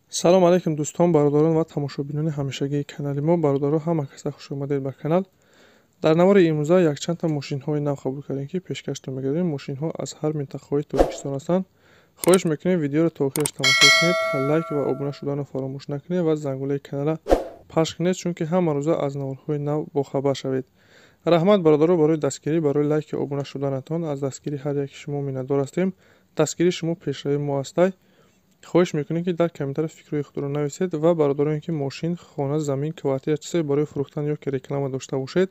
Салом алейкум дӯстон, бародарон ва тамошобинони ҳамешагии канали мо. Бародаро, ҳама каса хуш омадед ба канал. Дар навори имрӯза якчандта мошинҳои нав қабул кардем, ки пешкаштон мегардем. Мошинҳо аз ҳар минтақаҳои Тоҷикистон ҳастанд. Хоҳиш мекунем, видеоро то охираш тамошо кунед, лайк ва обуна шуданро фаромӯш накунед ва зангулаи каналра пахш кунед, чунки ҳама рӯза аз наворҳои нав бохабар шавед. Раҳмат, бародаро, барои дастгирӣ, барои лайки обуна шуданатон. Аз дастгирии ҳар яки шумо миннатдор ҳастем. Дастгирии шумо пешравии мо ҳастай. Хоҳиш мекунем, ки дар комментария фикрҳои худро нависед ва бародароне, ки мошин, хона, замин, квартира, чизе барои фурӯхтан ё ки реклама дошта бошед,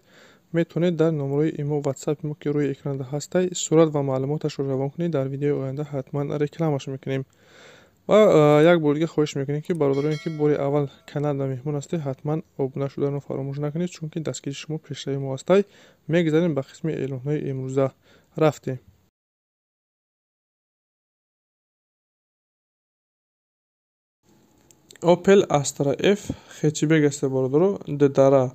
метавонед дар номерои имо, ватсапи мо, ки рӯи экранда ҳастай, сурат ва маълумоташро равон кунед. Дар видеои оянда ҳатман рекламаш мекунем. Ва як бор дига хоҳиш мекунем, ки бародароне, ки бори аввал каналда меҳмон ҳастед, ҳатман обуна шуданро фаромӯш накунед, чунки дастгирии шумо пешравии мо ҳастай. Мегузарем ба қисми эълонҳои имрӯза. Рафтем. Opel Astra F хэтчбек аст, бародаро, ддара.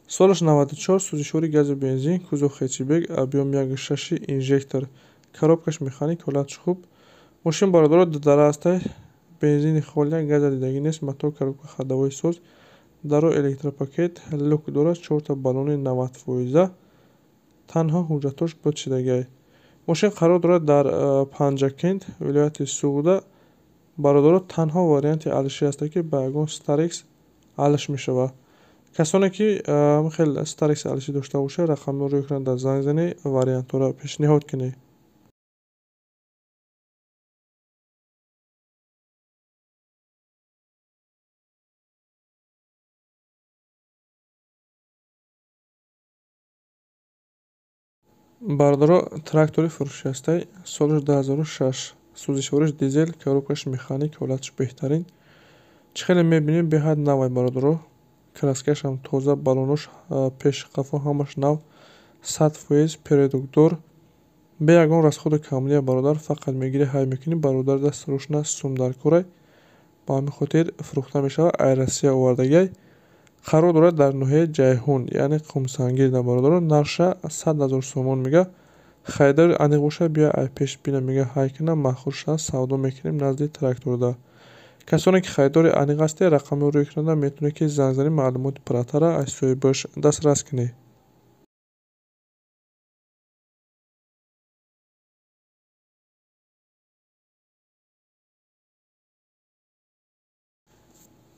Солаш 94, сӯзишвори газу бензин, кузов хэтчбек, объем 1.6, инжектор. Коробкаш механик, ҳолатш хуб. Мошин, бародаро, ддара аст, бензини холия, газа дидагӣ нест, мотор, коробка ходовой соз, даро электропакет, люк дорад, чорта баллони 90%, танҳо ҳуҷҷатош буд шидагиай. Мошин қарор дорад дар Панҷакент, вилояти Суғда. Бародаро, танҳо варианти алиши ҳаста, ки ба ягон Старекс алиш мешавад. Касоне ки хел Старекс алишӣ дошта бошад, рақамро рӯи экран дар занг занед, вариантҳоро пешниҳод кунед. Бародаро, трактори фурӯшӣ ҳастай, солаш 2006, сӯзишвориш дизел, коробкаш механик, ҳолатш беҳтарин. Чӣ хеле мебинем, беҳад навай, бародаро, краскашам тоза, баллонош пеш қафо ҳамаш нав, 100%, передокдор, бе ягон расходу камлия, бародар, фақат мегирӣ, ҳай мекунӣ, бародар, даст рӯшна сум дар корай. Ба ҳамин хотир фурӯхта мешавад, ай Россия овардагиай. Қарор дорад дар ноҳияи Ҷайҳун, яъне Қумсангирда, бародаро, нархша 100 000 сомон мега. Харидори аниқ бошад, бия ай пеш бина, мега, ҳай кина, маъқул шуда, савдо мекунем назди тракторда. Касоне ки харидори аниқ ҳастед, рақамро рӯи экранда метавонед, ки занг занед, маълумоти пурратарро аз соҳибаш дастрас кунед.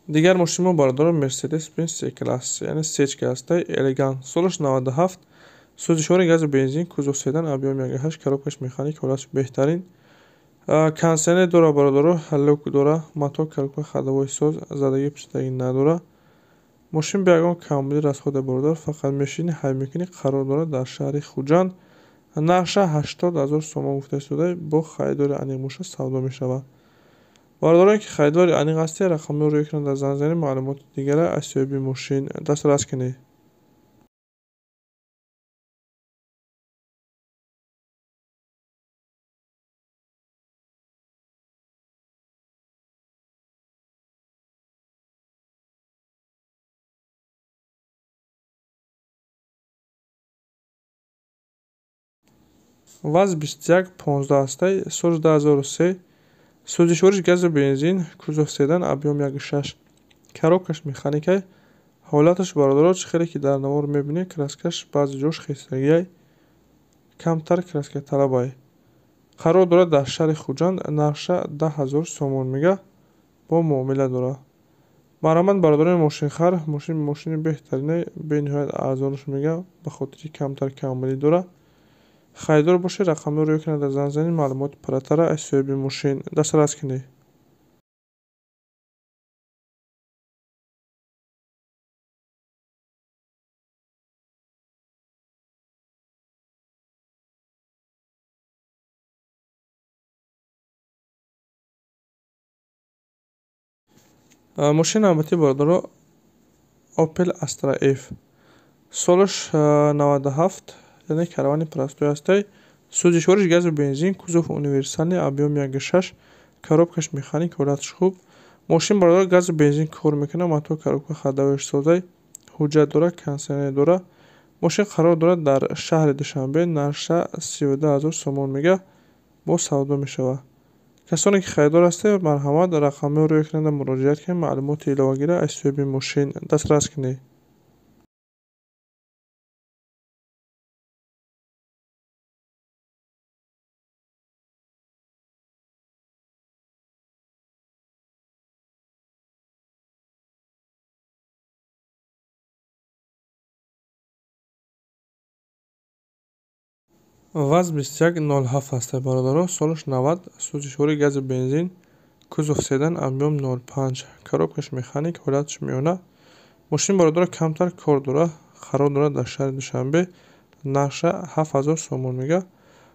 Дигар мошини мо, бародаро, Мерседес Бенз С класс, яъне сечка ҳастай, элегант, солаш 97, сӯзишвори газу бензин, кузов седан, объем 1.8, коробкаш механик, ҳолатш беҳтарин. Кондитсионер дора, бародаро, люк дора, мотор, коробка ходовой соз, задагӣ пӯшидагӣ надора. Мошин бе ягон камбуди расхода, бародар, фақат мешинӣ, ҳай мекунӣ. Қарор дорад дар шаҳри Хуҷанд. Нархша 80 000 сомон гуфта истода, бо харидори аниқ бошад, савдо мешавад. Бародароне ки харидори аниқ ҳастед, рақамҳоро рӯи экран дар занг занед, маълумоти дигарро аз соҳиби мошин дастрас кунед. ВАЗ 2115 ҳастай, соли 2003, сӯзишвориш газу бензин, кузов седан, объем 1.6, коробкаш механикай. Ҳолаташ, бародаро, чӣ хеле ки дар навор мебинед, краскаш баъзе ҷош хестагиай, камтар краска талабай. Қарор дорад дар шаҳри Хуҷанд, нархша 10 000 сомон мега, бо муомила дорад. Марҳамат, бародарони мошинхар, мошин мошини беҳтаринай, бениҳоят арзонаш мега, ба хотири камтар камбудӣ дорад. Харидор бошед, рақамҳоро рӯи экран дар занг занед, маълумоти пурратарро аз соҳиби мошин дастрас кунед. Мошини навбатӣ, бародаро, Opel Astra F, солаш 97, яъне каравани простой ҳастай, сӯзишвориш газу бензин, кузов универсальный, объем 1.6, коробкаш механик, ҳолатш хуб. Мошин, бародар, газу бензин кор мекунад, мотор, коробка ходовояш созай, ҳуҷҷат дорад, кондитсионер дорад. Мошин қарор дорад дар шаҳри Душанбе, нархша 32 000 сомон мега, бо савдо мешавад. Касоне ки харидор ҳастед, марҳамат, рақамҳои рӯи экранда муроҷиат кунед, маълумоти иловагиро аз соҳиби мошин дастрас кунед. ВАЗ 2107 ҳаста, бародаро, солаш 90, сӯзишвори гази бензин, кузов седан, объём 05, коробкаш механик, ҳолаташ миёна. Мошин, бародаро, камтар кор дора, қарор дорад дар шаҳри Душанбе, нархша 7000 сомон мега.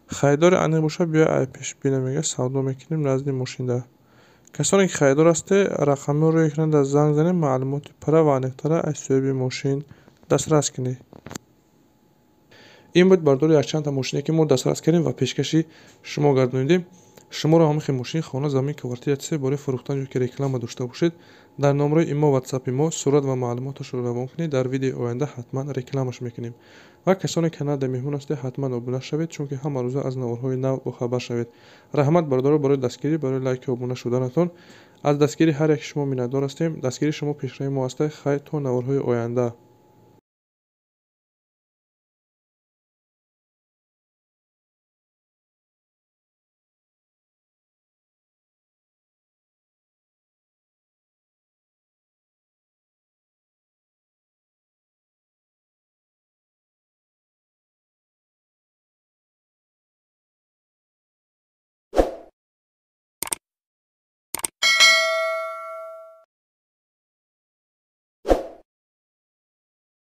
Харидори аниқ боша, биё ай пешбина мега, савдо мекунем назди мошинда. Касоне ки харидор ҳастед, рақамҳои рӯи экранда занг занед, маълумоти пурра ва аниқтара аз соҳиби мошин дастрас кунед. Ин буд, бародаро, якчандта мошине ки мо дастрас кардем ва пешкаши шумо гардонидем. Шуморо ҳамин хел мошин, хона, замин, квартира, чизе барои фурӯхтан ё ки реклама дошта бошед, дар номерои имо, ватсапи мо сурат ва маълумоташро равон кунед, дар видеои оянда ҳатман рекламаш мекунем. Ва касоне каналда меҳмон ҳастед, ҳатман обуна шавед, чунки ҳама рӯза аз наворҳои нав бохабар шавед. Раҳмат, бародаро, барои дастгирӣ, барои лайку обуна шуданатон. Аз дастгири ҳар яки шумо миннатдор ҳастем. Дастгирии шумо пешравии мо ҳаста. Хайр, то наворҳои оянда.